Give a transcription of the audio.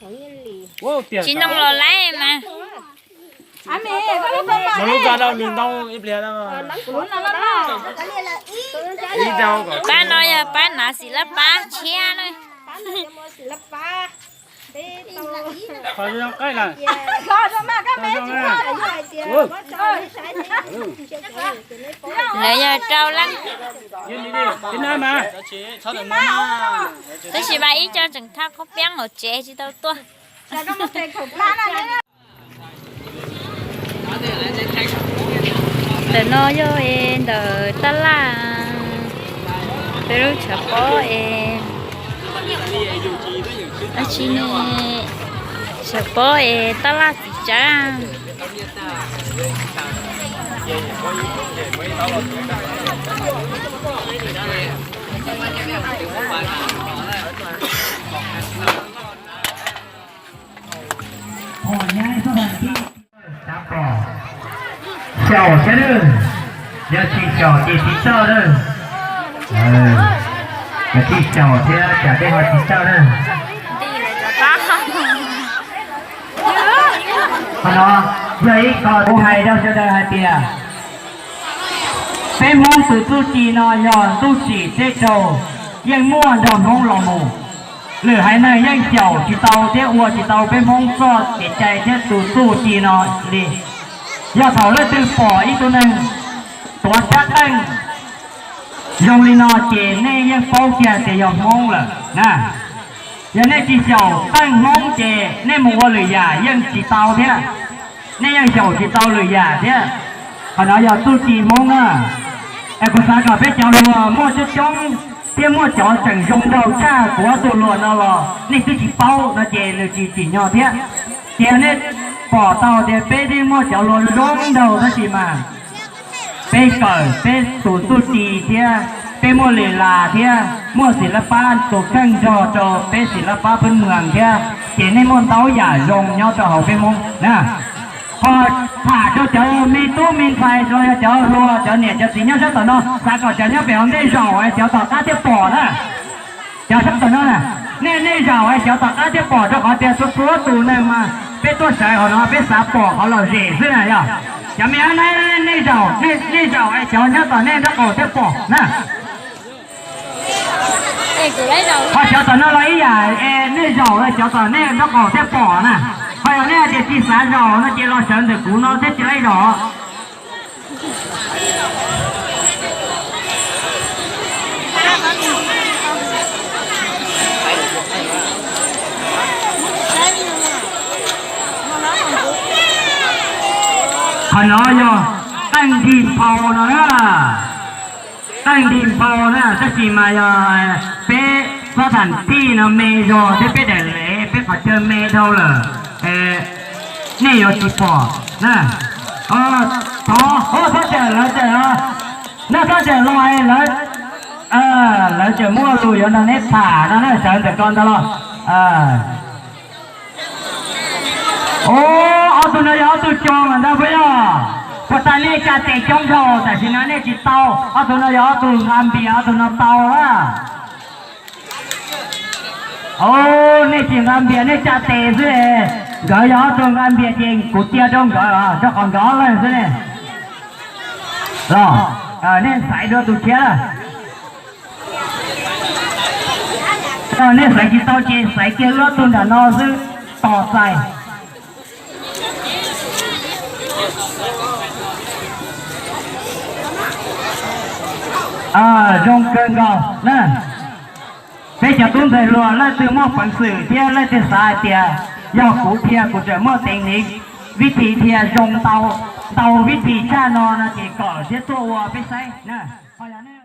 Tsis ntoo los lawm mas. Lub ntxa rau nws ntoo ib pliag no. Pab no yog pab hnav xim laj pab tshiab na. Lawv yog rau leej, tab sis mas ib co tseem thaj qhob piab hauv tsev tsis tau tuaj. Ntawm no yog es ntawm tab laj, peb lub tshav pob es, dab tsi ne, tshav pob es tab laj txiv tsawb. Xyaum thiab, yog tsis xyaum ces tsis txawj lawm. Yog tsis xyaum thiab tsam tej ho tsis txawj lawm. Qhov no yog ib qho kuv hais rau sawv daws hais tias peb Hmoob tus txuj ci no yog ntuj tsim teb raug yeej muaj nrog Hmoob los mus. Lwm haiv neeg yeej xyaum tsis tau thiab ua tsis tau peb Hmoob txoj kev cai thiab tus txuj ci no li. Yog thaum leej twg pom ib tug neeg tuav tsab qeej zoo li no ces nej yeej paub kiag tias yog Hmoob lawm na. Yog nej tsis xyaum qeej Hmoob ces nej mus ua lwm yam yeej tsis tau thiab. Nej yeej xyaum tsis tau lwm yam thiab. Qhov no yog txuj ci Hmoob na. Es kuv xav kom peb cov hluas muaj coob coob thiab muaj cov tseem zoo nraug tshaj kuv ob tug hluas no los nej twb tsis paub no ces nws tsis tsim nyog thiab. Ces nej pom tau tias peb twb muaj cov hluas zoo nraug tab sis mas peb kawm peb tus txuj ci thiab peb muaj lwm las thiab muaj xim laj pab tus kheej nrog rau peb xim laj pab peb mws thiab, ces nej muaj ntau yam zoo nyob rau hauv peb Hmoob na. Ho tham rau cov me tub me ntxhais los yog cov hluas cov niam cov txiv nyob sab tom no, xav kom cov nyob pem hauv ntej zaum es cov tom qab thiaj pom na. Cov sab tom no na, nej nej zaum es cov tom qab thiaj pom rau qhov tias txhua txhua tus neeg mas peb tuaj sawv hauv no peb xav pom qhov lom zem xwb na yog. Cov me ab na, nej zaum, nej zaum es cov nyob tom nej nraub qaum thiaj pom na. Ho cov tom no los ib yam es nej zaum es cov tom nej nraub qaum thiaj pom na. Ho yog nej hais tias tsis xav zaum no ces los sawv ntawm kuv no thiab tsis laib zaum. Qhov no yog qeej nrig nphau no na. Qeej nrig nphau na, tab sis mas yog peb xob tham tij no me zog thiab peb daim lev peb qhov chaw me dhau lawm, nej yuav tsis pom na. Thov, thov txhob txhawj lawv txawm, nej txhob txhawj los lawv, lawv tseem muaj lus yuav nrog neb tham no na, sawv ntawm ko ntag los. Ob tug no yog ob tug coo ntag puas yog? Puas tas nej tsa tes coob dhau tam sim no nej tsis tau. Ob tug no yog ob tug nqa npias, ob tug no tau lawm. Nej tsis nqa npias nej tsa tes xwb. Nkawd yog ob tug nqa npias ces kuv cia rau nkawd, rau qhov nkawd ob leeg xwb ne. Los, nej xaiv dua tus tshiab. Nej xaiv tsis tau ces xaiv kiag wb ob tug nram no xwb, tos txais. Zoo kawg nkaus na. Peb cov tub ntxhais hluas leej twg muaj peev xwm thiab leej twg xav hais tias yog kuv dhia kuv tseem muaj teev niv vib thim dhia zoo ntau, ntau vib thim tshaj no no ces kom thiab tuaj ua peb saib na. Ho yog nej